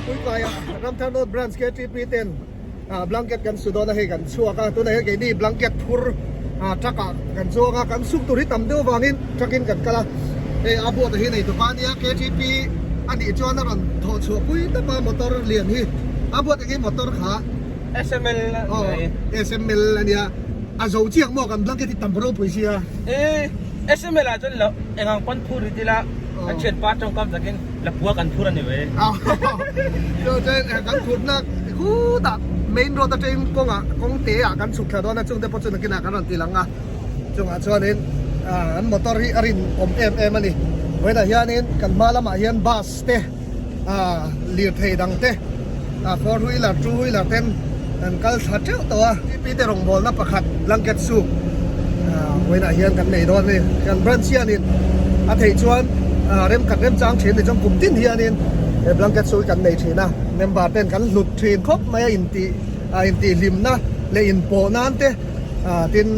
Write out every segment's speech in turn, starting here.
Lengpui kaia Ramthar North Branch KTP ten blanket kan su dawn a hei kan chhuak a, tunah hian keini blanket phur truck ah kan chuang a, kan suk tur hi tam deuh avangin truck in kan kal a, hei a boat ah hi nei tupa ania KTP a nih chuan a rawn thawh chhuah pui tawp a motor lian hi a boat engin motor kha SML aw SML ania a zo chiak maw kan blanket hi tam ropui sia. E SML ah chuan lo engang pawn phur rit ila a thianpa tawngkam takin Lapua kan phur a ni ve. Chuan kan phurna khutah main road atangin kawngah kawng te ah kan chhuk thla dawn a chungte pawh chu nakinah kan rawn ti lang a chungah chuanin an motor hi a rinawm em em a ni. Vawiinah hianin kan hma lamah hian bus te lirthei dang te four wheeler two wheeler ten an kal thla teuh tawh a. Pi te rawngbawlna pakhat blanket soup vawiinah hian kan nei dawn a ni. Kan branch hianin a theih chuan remkhat remchang thin ni chuan kum tin hianin he blanket soup hi kan nei thin a. Member ten kan hlut thin khawp mai a intih intihhlimna leh inpawh nan te tin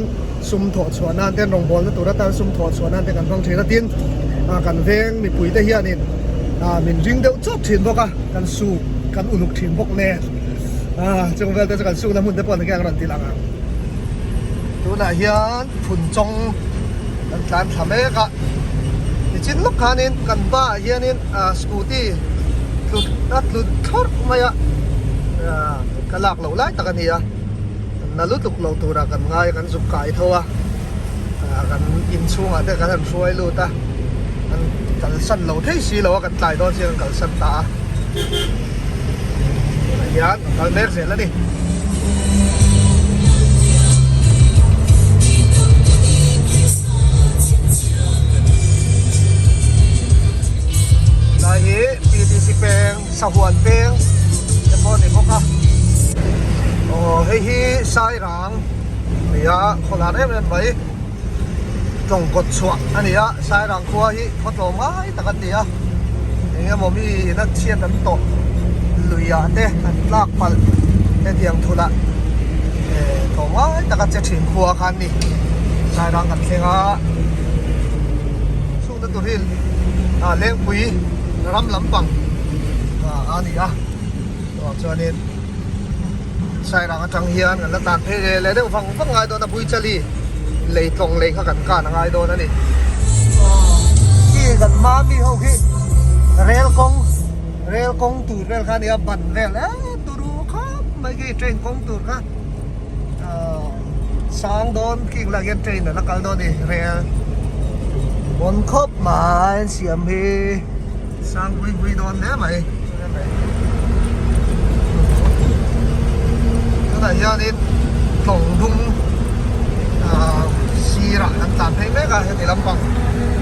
sum thawh chhuah nan te rawngbawlna tur atan sum thawh chhuah nan te kan hmang thin a. Tin kan veng mipui te hianin min ring deuh chawp thin bawk a, kan suk kan uluk thin bawk nen. Chung vel te chu kan sukna hmun te pawh ni ang rawn ti lang ang. Tunah hian phun chawng kan tlan thla mek a, nichin lawk khanin kan hmaah hianin scooty tlut a tlut thlawrh mai a, ka lak loh lai tak a ni a, na lutuk lo turah kan ngai a kan zuk kai tho a, kan inchhungah te kan han hruai lut a, kan kalsan lo thei si lo a kan tlai dawn chian kan kalsan ta a. Tunah hian a kal mek zel a ni. Lai hi PDC peng Sahuan peng te pawh a ni bawk a. Aw hei hi Sairang a ni a khawlar em em mai. Tlawng kawt chhuah a ni a, Sairang khua hi khaw tlawm ngai tak an ni a, eng emaw mi ina chhiat an tawh luiah te an tlak palh hetiang thulah eh tlawm ngai taka che thin khua kha an ni. Sairang kan thleng a, chhungte tur hi ah Lengpui ram lampang ah a ni a, chuvang chuanin Sairang atang hian kan la tan phei leh leh deuh vang vang ngai dawn a Buichali lei tlawng lei kha kan kan a ngai dawn a ni. Khi kan hma mi ho khi rel kawng rel kawng tur vel kha a ni a ban vel e turu khawp mai khi train kawng tur kha sang dawn khi lah hian train a la kal dawn a ni rel bawn khawp mai an siam hi. Sang pui pui dawn hle mai tunah hianin tlawng dum ah sirah an tlan phei mek a heti lampang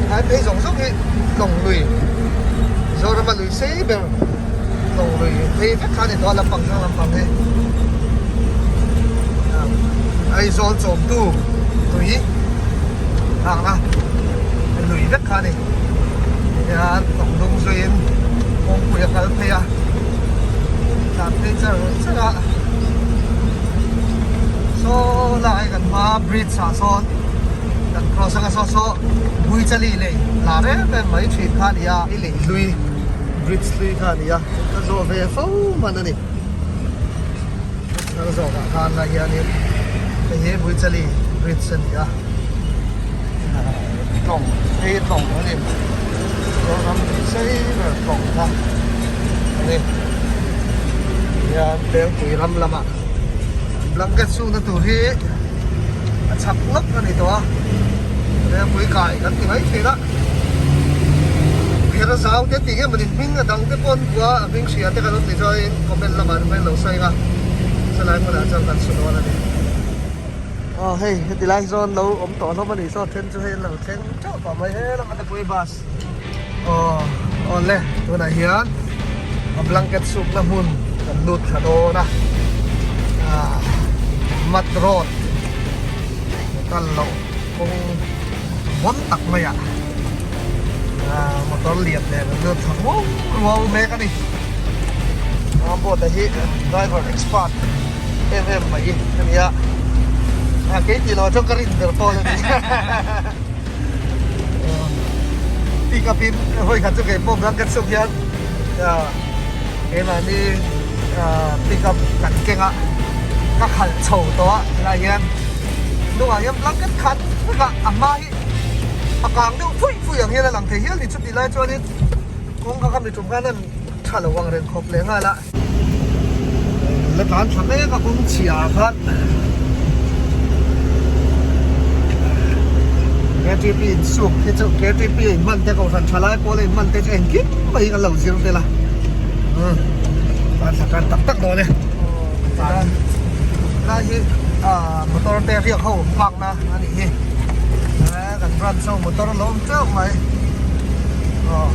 tlai phei zawng zawng hi tlawng lui Mizoram a lui sei ber tlawng lui phei vek kha a ni tawh a lampang hrang lampang hi Aizawl chawmtu tui tlakna lui vek kha a ni. Tihian tawng dum zuiin kawngpui a kal phei a, tlan phei char char a, saw lai kan hma bridge ah sawn kan cross anga saw saw Buichali lei la rem em mai thin kha a ni a, i lei hlui bridge hlui kha a ni a, ka zawh ve fo hman a ni, thar zawk ah khan lai hianin hei hi Buichali bridge a ni a. Tlawng hei tlawng a ni Mizoram tih sei ber tlawng kha a ni tihian Lengpui ram lamah blanket sukna tur hi a chak lawk a ni tawh a Lengpui kai kan ti mai thin a pher zau te tih nge mawni hming a dang te pawh an buah a hming hria te kan awm tih chuan comment lamah an lo sawi ang a chulai hmunah chuan kan su dawn a ni. Aw hei heti lai zawn lo awm tawh hlawm a nih saw then chu hei an lo thleng teuh tawh mai he lam a te pawh hi bus aw aw le tunah hian a blanket sukna hmun kan lut thla dawn a ah mat road kal loh kawng vawn tak mai ah ah motor lian nen an lut thla ruau ruau mek a ni a boat a hi driver expert. Em em mai a ni a, a kei tih loh chuan ka rin ber pawl a ni. Pick up in hawi khat chu kei pawh blanket suk hian Keimahni pick up kan keng a, ka khalh chho tawh a tilai hian hnungah hian blanket khat vek a, a hma hi a kang deuh phui phui ang hian a lang thei hial ni chutih lai chuanin kawngka kha mi tum khan an tha lo ang reng khawp leh nghal a. La tlan thla mek a kawng chhia ah khan KTP in suk hi chu KTP a in hman te kohhran tha lai pawl a in hman te chu engkim mai hi kan lo zir vel a tlan thla tan tak tak dawn e lai hi motor te riak ho park na a nih hi kan branch ho motor a lo awm teuh mai aw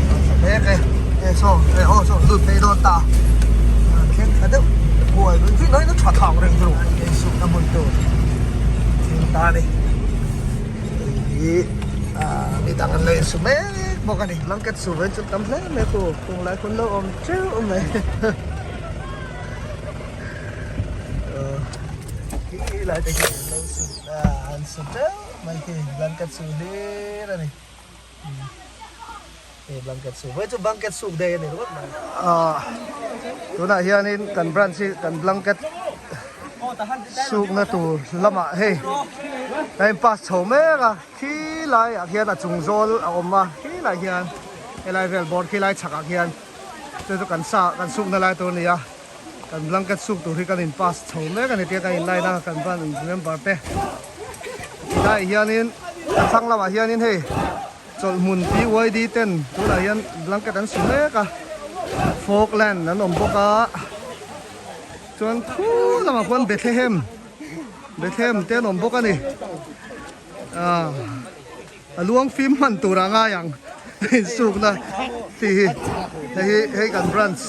tlan thla mek e. Hei saw hei ho saw lut phei dawn ta a thleng thla deuh huai mai hi hnaih na tha thang reng chu hei sukna hmun tur thing ta a ni hei hi ah midang an la insu mek bawk a ni blanket su ve chu tam hle mai khu kung lai khawn lo awm teuh mai khi lai te khi an lo su an su teuh mai khi blanket su hlir a ni. Hei blanket suk hei chu blanket suk day a ni ringawt mai. Ahh tunah hianin kan branch hi kan blanket sukna tur lamah hei a in pass chho mek a khi laiah khian a chung zawl a awm a khi lai hian helai vel bawr khi lai chhakah khian chu chu kan sa kan sukna lai tur a ni a kan blanket suk tur hi kan in pass chho mek a ni tia kan in line a kan branch member te tilaiah hianin a thlang lamah hianin hei. Chawlhhmun PYD ten tunah hian blanket an su mek a, Falkland an awm bawk a, chuan khu lamah khuan Bethlehem, Bethlehem te an awm bawk a ni. Ah, a luang fim hman turah ngai ang insukna tih hi, hei hi hei kan branch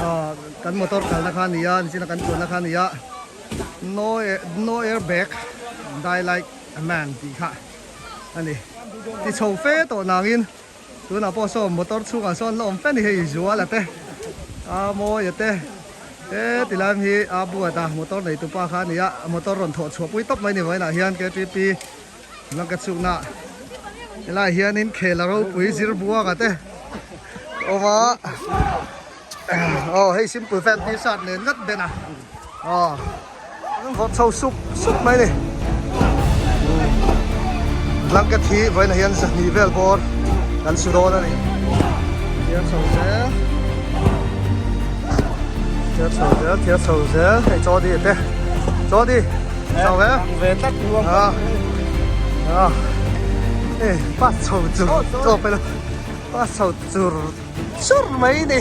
ah kan motor kalna kha a ni a, nichina kan chuanna kha a ni a, no no air bag die like a man tih kha. a ni. Ti chho fe tawh nangin tunah pawh saw motor chhungah sawn la awm fe a ni hei Zuala te a Mawia te he ti lai hi a buat a motor nei tupa kha a ni a motor rawn thawh chhuah pui tawp mai ni vawiinah hian KTP blanket chhukna helaiah hianin khel a ropui zir buanga te awm a aw hei simple fan t-shirt nen ngat ben a aw. An vawt chho sup sup mai ni. Blanket hi vawiinah hian zahnih vel bawr kan su dawn a ni. Thir chho zel. Thir chho zel, thir chho zel. Hei Chawdi te. Chawdi. Chho ve. Ve tlat luang. Ah. Ah. Hei pass chho chur chaw pe lo. Pass chho chur Chur mai ni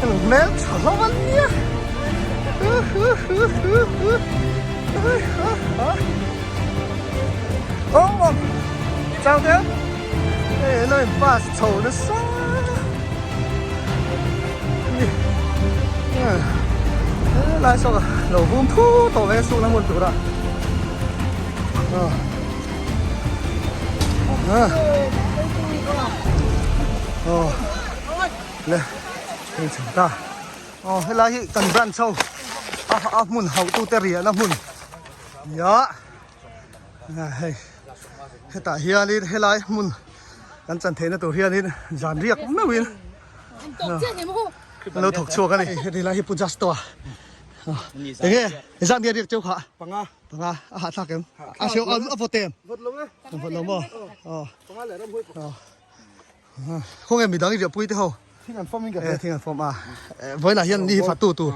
hmel tha hlawm a nia Awm awm chau te hei lo in pass chho nasa ni helai saw lo vum thu tawh ve suk na hmun tur a Aw le hei chho ta aw helai hi kan branch ho a a hmun hauh tu te riahna hmun nia hei hetah hianin helai hmun kan chan theihna tur hianin zan riak meuhin an lo thawk chhuak a ni heti lai hi pu Justo a enge zan nge riak cheu kha panga Panga a hah thlak em? A hreu a vawt em? Vawt lo e. A vawt lo maw? Aw. Panga leh ram hawi pakhat. Aw. Khawnge midang i riahpui te ho? Thing an fawm in ka hria. Thing an fawm a. Vawiinah hian ni hi fatu tur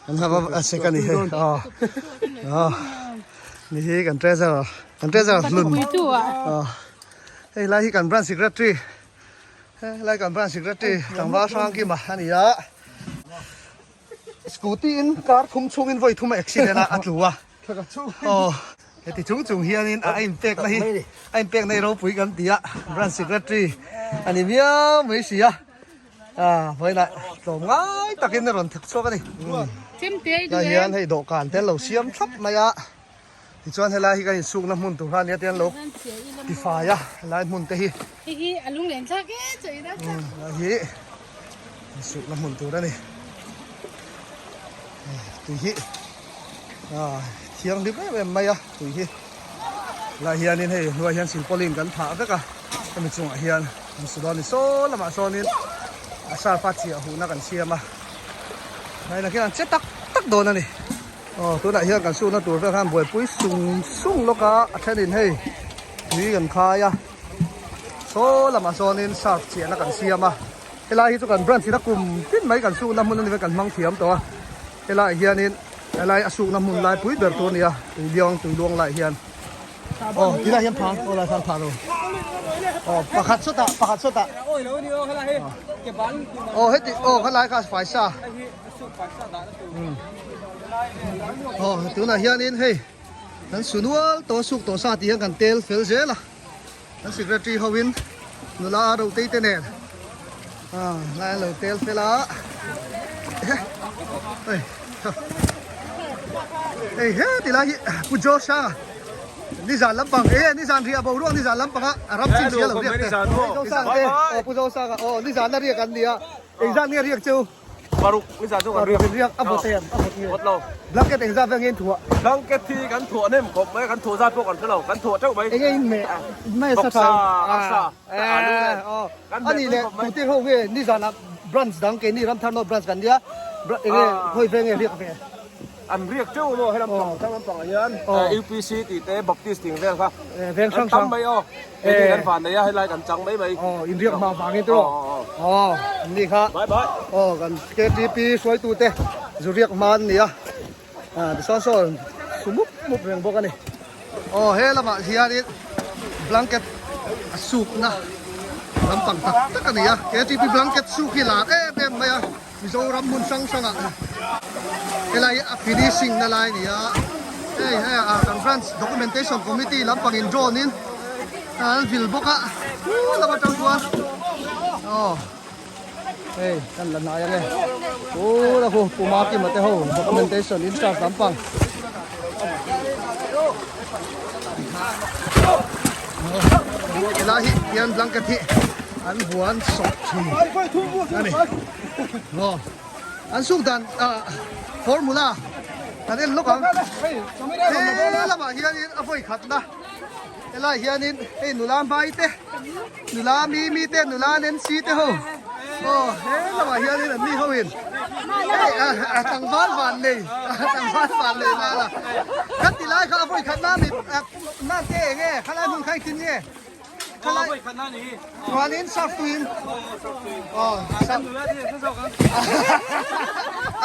an ha a sek a ni hei. Aw. Aw. Ni hi kan treasurer kan treasurer hlun. Aw. Hei lai hi kan branch secretary. Hei lai kan branch secretary tlangval Hrangkima a ni a. Scooty in car thum chhungin vawi thum a accident a a tlu a aw heti chung chung hianin a inpek na hi a inpek na hi ropui kan ti a branch secretary a ni miau mai si a ah vawiinah tlawm ngai takin a rawn thawk chhuak a ni tah hian hei dawhkan te an lo siam thlap mai a tichuan helai hi kan insukna hmun tur kha ania te an lo tifai a helai hmun te hi helai hi insukna hmun tur a ni tui hi ah thianghlim em em mai a tui hi helai hianin hei hnuaiah hian silpauline kan phah vek a hemi chungah hian an su dawn a ni saw lamah sawnin. A surf a chiah huh na kan siam a hei lah khian an che tak tak dawn a ni aw tunah hian kan sukna tur vel khan buaipui sung sung lawk a a thenin hei tui kan khai a saw lamah sawnin surf chiahna kan siam a helai hi chu kan branch in a kum tin mai kan sukna hmun a ni kan hmang thiam tawh a helaiah hianin helai a sukna hmun lai pui ber tur a ni a tui liang tui luang laiah hian. Aw tilai hian phang aw lai khan phah lo aw pakhat sawtah pakhat sawtah aw heti aw khalai kha fai sa aw tunah hianin hei kan sunual tawh suk tawh sa tih hian kan tel fel zel a kan secretary hoin nula a ro tei te nen lai an lo tel fel a hei hei he tilai hi pu Josh-a Nizan lampang e nizan riah boruak nizan lampanga a ram chin sia lo riak te Zosang te aw pu Zosanga aw nizan a riak an nia engzat nge riak cheu paruk nizan chu kan riak riak a vawt em a vawt nge vawt lo blanket engzat vel nge in thuah blanket hi kan thuah nem khawp mai kan thuah zat pawh kan hre lo kan thuah teuh mai enge in meh meh sa tha arsa alu nen ani leh tute ho nge nizan ah branch dang keini Ramthar North branch kan nia enge khawi ve nge riak ve. An riak teuh maw he lampang thlang lampang ah hian UPC tih te Baptist tih ang vel kha veng hrang hrang tam mai aw hei kan van nei a helai kan chang mai mai aw in riak hma vangin tiraw aw an ni kha bye bye aw kan KTP hruaitu te zu riak hma an ni a tichuan saw su mup mup reng bawk a ni aw he lamah hianin blanket a sukna lampang tak tak a ni a KTP blanket suk hi lar em em mai a. Mizoram hmun hrang hrangah helai hi a finishing na lai a ni a, hei hei ah kan branch documentation committee lampang in drone in an vil bawk a hu lam atang chuan aw hei kan la hnai ange hu la khu Pu Makima te ho documentation in charge lampang helai hi hian blanket hi an huan sawp thin a ni. Aw an suk dan ah formula kan en lawk ang he lamah hianin a vawi khatna helai hianin hei nula hmai te nula mimi te nula Nancy te ho aw he lamah hianin an ni ho in hei a tlangval van nei a tlangval van nei lala kan ti lai kha a vawi khatna mi nan te eng nge khalai hmun kha engtin nge Khalai chuanin surf tuin aw surf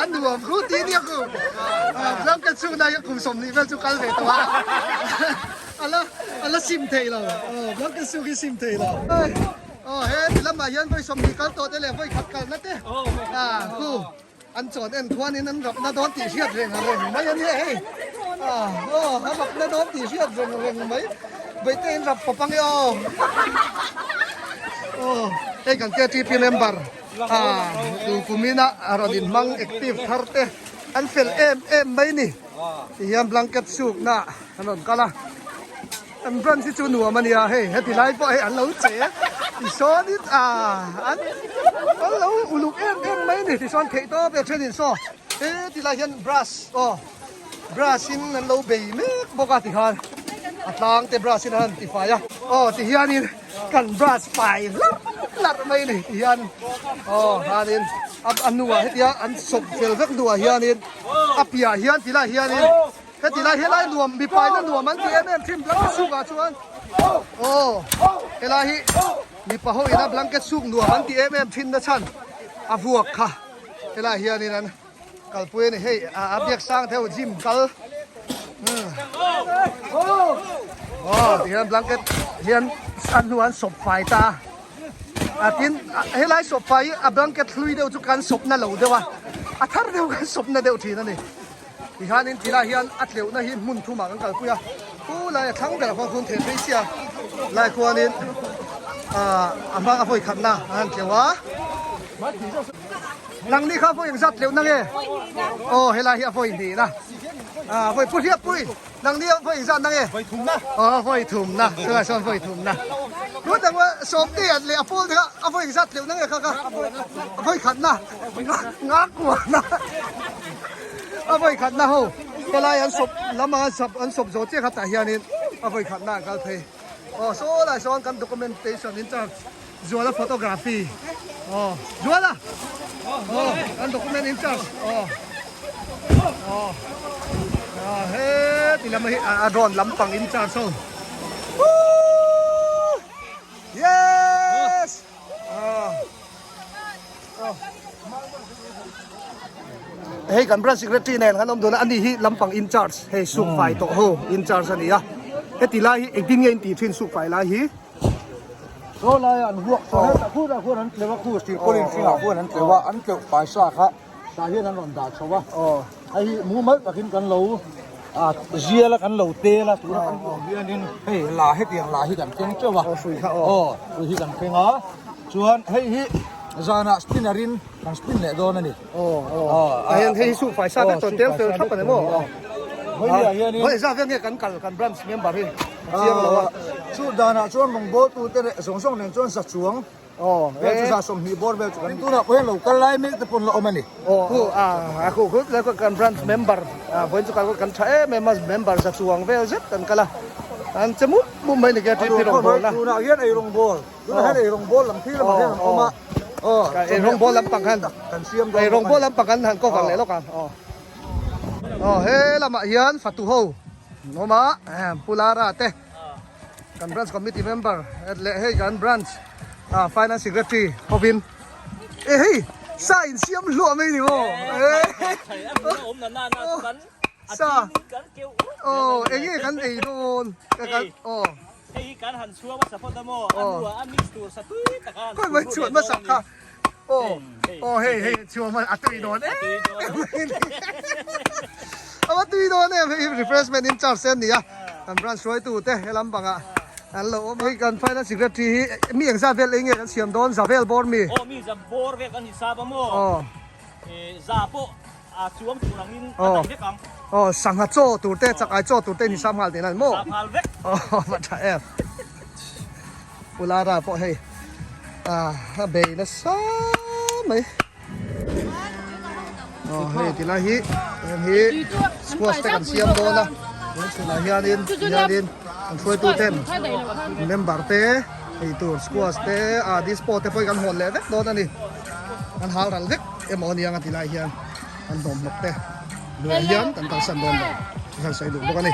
an nuam khu ti nia ku blanket chhung na hian kum 20 vel chu kal ve tawh a ala ala sim thei lo aw blanket chhung hi sim thei lo aw he ti lamah hian vawi 20 kal tawh te leh vawi khat kalna te a khu An chawn en khuanin an rapna dawn tih hriat reng reng mai a nia hei. Ah, aw, a rapna dawn tih hriat reng reng mai. Vaihte in rap pawp ange aw. Aw, hei kan KTP member ah tu kumina a rawn inhmang active thar te an fel em em mai ni. Tihian blanket sukna an rawn kal a. An branch hi chu nuam a nia hei heti lai pawh hei an lo che tisawn in ah an an lo uluk em em mai a ni tichuan theih tawp e thenin saw heti lai hian brush aw brush in an lo bei mek bawk a tikhan a tlang te brush in a han tifai a aw tihianin kan brush fai hlarh hlarh mai a ni tihian aw hianin a hnuah hetia an sawp fel vek hnuah hianin a piah hian tilai hianin. Heti lai helai nuam mipaina nuam an ti em em thin blanket suk ah chuan aw helai hi mipa ho ina blanket suk nuam an ti em em thin na chhan a vuak kha helai hianin an kalpui a ni hei a biak sang theuh gym kal aw tihian blanket hian an hnu an sawp fai ta a tin helai sawp fai hi a blanket hlui deuh chu kan sawp na lo deuh a a thar deuh kan sawp na deuh thin a ni. Tihianin tilai hian a tleuhna hi hmun thumah kan kalpui a, pu lai a thlang berah khuan khun thei phei sia lai khuanin ah a hma a vawi khatna a han tleuh a. Nangni kha vawi engzat tleuhna nge? Aw helai hi a vawi hnihna ah vawi pu hliappui nangni a vawi engzatna nge? Vawi thumna aw vawi thumna chulai sawn vawi thumna tun ang sawmte an leh a pawl te kha a vawi engzat tleuhna nge kha kha vawi khatna ngakuana. A vawi khatna ho helai an sawp lama an sawp an sawp zawh chiah kha tah hianin a vawi khatna an kal phei. Aw saw lai sawn kan documentation in charge Zuala photography aw Zuala aw kan document in charge aw aw ah heti lam hi a drone lampang in charge ho yes Hei kan branch secretary nen kan awm dun a, ani hi lampang in charge hei suk fai tawh ho in charge a ni a, heti lai hi engtin nge in tih thin suk fai lai hi? Saw laia an huak saw hetah khutah khuan an tleuh a, khu silpauline hringah khuan an tleuh a, an tleuh fai sa kha tah hian an rawn dah chho a, hei hi mumal takin kan lo zial a kan lo tel a, tuna kan hmuh ang hianin hei la hetiang la hi kan keng teuh a, aw hrui hi kan keng a. Chuan hei hi zanah spinner in kan spin leh dawn a ni. Aw aw a hian hei hi suh fai sa vek tawh tel fel thlap a ni maw? Hei ah hian in Hei zat vel nge kan kal kan branch member hi a chiang lo a. Chu danah chuan rawngbawl tu te leh zawng zawng nen chuan za chuang aw vel chu za 20 bawr vel chu kan tunah pawh hian lo kal lai mek te pawn la awm a ni. Aw khu a a khu khu tlai kan branch member a vawiin chu kal kan tha em em a member za chuang vel zet kan kal a an che mup mup mai ni ke TP rawngbawl na. Tunah hian ei rawngbawl Tunah hian ei rawngbawl lam thil lamah hian an awm a. Aw, ei rawngbawl lampang khan kan siam dawn ei rawngbawl lampang kan han cover leh lawk ang. Aw. Aw, he lamah hian fatu ho an awm a, Pu Lara te kan branch committee member leh hei kan branch finance secretary hovin e hei sa in siam hluah mai ni maw. Sa aw enge kan ei dawn ka kan aw. Hei hi kan han chhuang hmasa phawt a maw? A hnuah a mix tur sa tui tak a han Khawi mai chhuan hmasa kha. Aw aw hei hei chhuang hmasa a tui dawn em em A va tui dawn em hei refreshment in charge te an ni a. Kan branch hruaitu te he lampangah an lo awm. Hei kan finance secretary hi mi engzat vel ei nge kan siam dawn za vel bawr mi? Aw mi za bawr vel kan hisap a maw? Aw. Za pawh A chuang tur angin a daih vek ang. Aw, sangha chaw tur te, chakai chaw tur te in hisam nghal tih nan maw? Hisam nghal vek. Aw, va tha em. Pu Lara pawh hei a bei nasa mai. Aw, hei ti lai hi heng hi squash te kan siam dawn a. Tun chhunah hianin hianin kan hruaitu ten member te ei tur squash te ah dispo te pawh hi kan hawn leh vek dawn a ni. Kan hal ral vek. Emaw aniang a ti lai hian an hnawmhnawk te luiah hian kan kalsan dawn lo tih khan sawi duh bawk a ni.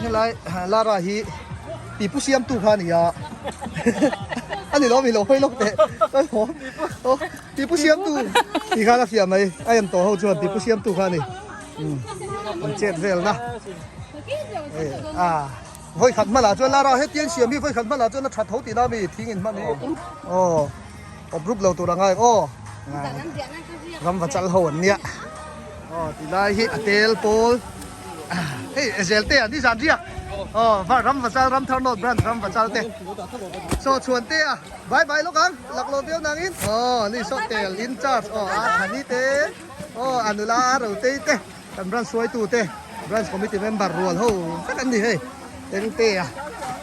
Helai Lara hi pipu siamtu kha a ni a, a ni lo mi lo hawi lawk teh pipu siamtu tih khan a fiah mai a en tawh ho chuan pipu siamtu kha a ni an chet velna a. Vawi khat hmanah chuan Lara hetiang siam hi vawi khat hmanah chuan a that tho tihna ami thing in hman hi aw awp rup lo tur a ngai aw ram va chal ho an nia aw ti lai hi a tel pawl hei zel te an ni zan riak aw ram va chal ram thar north branch ram va chal te saw chhuan te a bye bye lawk ang lak lo viau nangin aw ni saw tel in charge aw a thani te aw a nula a rotei te. Kan branch hruaitu te, branch committee member rual ho vek an ni hei. Engte a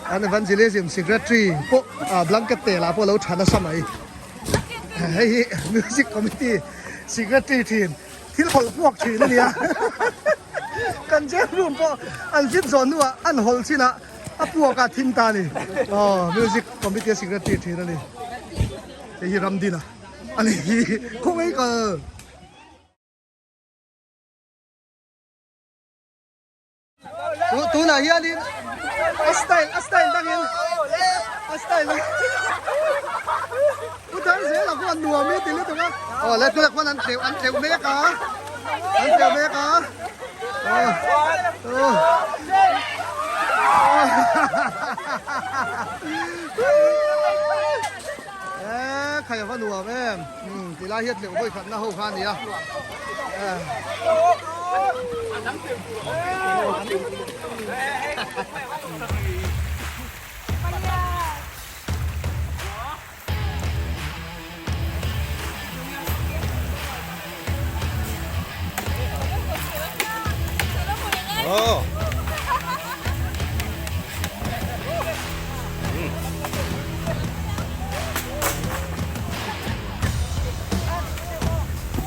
kan evangelism secretary pawh ah blanket te lah pawh a lo tha nasa mai. Hei hi music committee secretary thin thil hawlh puak thin a nia. Kan jail room pawh an fit zawh hnuah an hawlh chin ah a puak a thim ta a ni. Aw music committee secretary thin a ni. Hei hi Ramdina a ni khawngaih kal. Tunah hianin a style a style dangin a style dang u thar zel a khuan nuam hi ti lutuk a aw le tunah khuan an tleuh an tleuh mek a an tleuh mek a aw aw e khai ava nuam em. Umm ti lai hi a tleuh vawi khatna ho kha a ni a.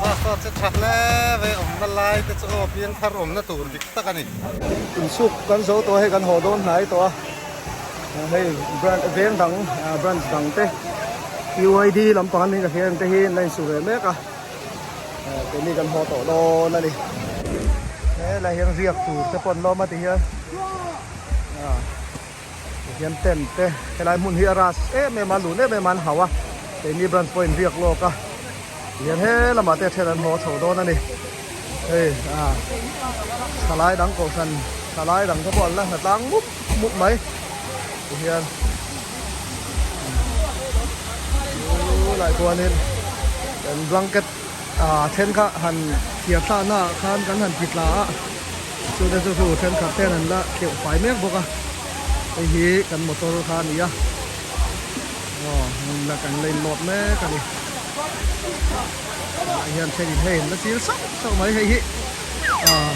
Pastor che tha hle ve awmna lai te chu aw piangthar awmna tur dik tak a ni. Insuk kan zo tawh a hei kan haw dawn hnai tawh a. Hei branch veng dang branch dang te UID lampang an ni ka hria ang te hi an la insu ve mek a keini kan haw tawh dawn a ni. Helai hian riak tur te pawh an lawm a ti hian tihian tent te helai hmun hi a ras em em a lun em em a an hauh a keini branch pawhin riak lawk a tihian he lamah te then an haw chho dawn a ni hei thalai dang kohhran thalai dang te pawh an la hna tlang mup mup mai tihian chu lai chuanin kan blanket ah then kha han thir thlakna ah khan kan han ti tla a chu te chu chu thenkhat ten an la tleuh fai mek bawk a hei hi kan motor kha a ni a aw hmun la kan la in load mek a ni ah hian thenin hei an la chil sauh sauh mai hei hi ah.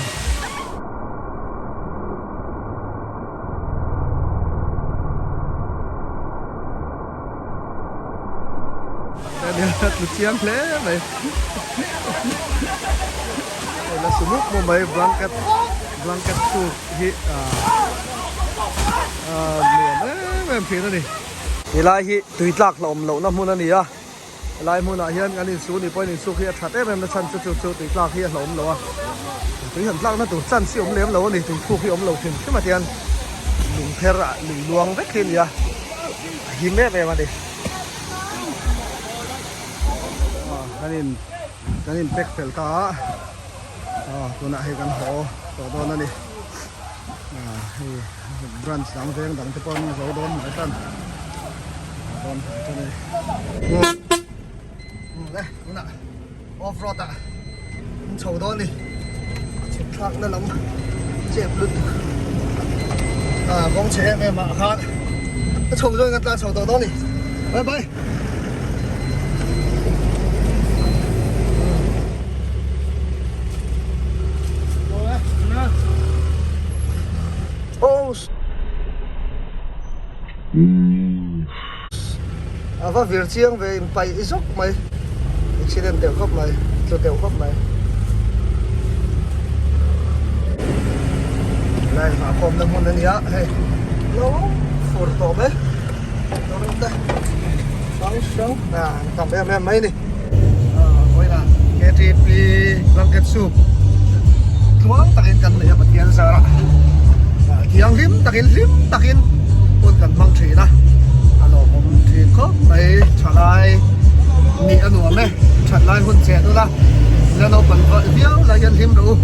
Tlu chiang hle mai hei la sumuk maw mai blanket blanket soup hi ah nuam em em thin a ni helai hi tui tlak hlauhawm lohna hmun a ni a helai hmunah hian kan insu ni pawhin insuk hi a that em em na chhan chu chu chu tui tlak hi a hlauhawm lo a tui han tlakna tur chance hi awm lem lo a ni tui khuk hi awm lo hrim hrim a tian lungpher ah lui luang vek hi a ni a a him em em a ni kan in kan in pack fel ta a aw tunah hei kan haw tawh dawn a ni hei branch dang veng dang te pawh an zo dawn hnai tan dawn hnai tan a ni le tunah off road ah an chho dawn a ni chhuk thlak na lam chep lutuk ah kawng chhe em em ah khan a chho zawng in a tlan chho tawh dawn a ni bye bye. A va vir chiang ve in paih zawk mai accident deuh khawp mai tlu deuh khawp mai lai nghah khawm na hmun a nia hei lo fur tawh mai te hrang hrang a tam em em mai a ni vawilah ktp blanket soup tluang takin kan nei a Pathian zarah thianghlim takin hlim takin hun kan hmang thin a a lawmawm thin khawp mai thalai nih a nuam e thatlai hun che nula la naupang viau lai hian hlim rawh u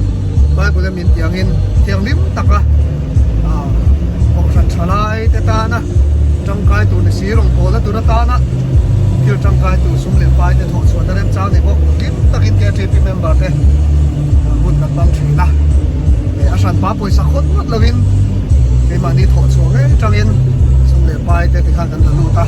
Bible a min tih angin thianghlim taka kohhran thalai te tana tangkai tur ni si rawngbawlna tur atana thil tangkai tur sum leh pai te thawh chhuahna remchang ni bawk hlim takin KTP member te hun kan hmang thin a a hranpa pawisa khawt ngawt lovin keimahni thawh chhuah ngei tangin sum leh pai te tikhan kan la lut a.